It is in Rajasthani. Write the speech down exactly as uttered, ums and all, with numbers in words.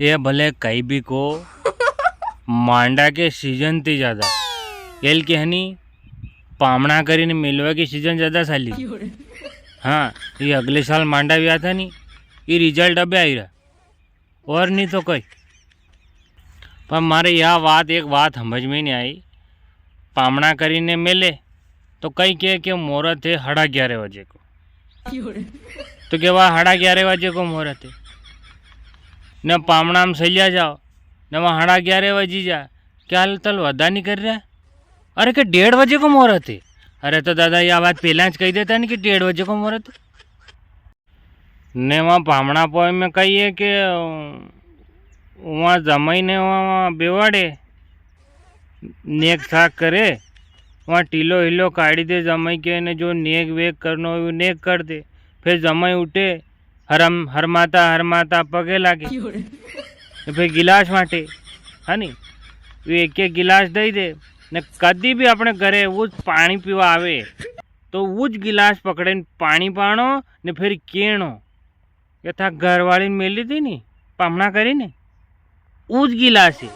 ये भले कई भी को, मांडा के सीजन ती ज्यादा, एल के हनी, पामणा करीने मिलवा की सीजन ज्यादा साली। हाँ, ये अगले साल मांडा भी आता नी, ये रिजल्ट अबे आई रहा, और नी तो कई। पर मारे या बात, एक बात समझ में नी आई, पामणा करीने मिले तो कई के, के मुहूर्त है हाड़ा ग्यारह बजे को। तो के वा हाड़ा ग्यारह बजे को मुहूर्त है, ने पामणा में सैल्या जाओ, ने वहाँ हाड़ा ग्यारह बजी जा, क्या हाल तल वदा नी कर रहा? अरे के डेढ़ बजे को मुहूर्त है। अरे तो दादा, या बात पहला ज कही देता नी कि डेढ़ बजे को मुहूर्त है। ने वहाँ पामणा पोय में कही है कि वहाँ जमाई ने वहाँ, वहाँ बेवाड़े, नेक साक करे, वहाँ टीलो हीलो काढ़ी दे जमाई के, ने जो नेक वेक करनो हो, वो नेक कर दे। फिर जमाई उठे, हरम, हरमाता, हरमाता पगे लागे। ने फिर गिलास वाटे, है नी? वे एक एक गिलास दई दे। ने कदी भी अपने घरे वो पानी पीवा आवे, तो वो ज गिलास पकड़े ने पानी पाणो, ने फिर केणो, "ये था घरवाली ने मेली थी नी, पामणा करी ने, वो ज गिलास है।"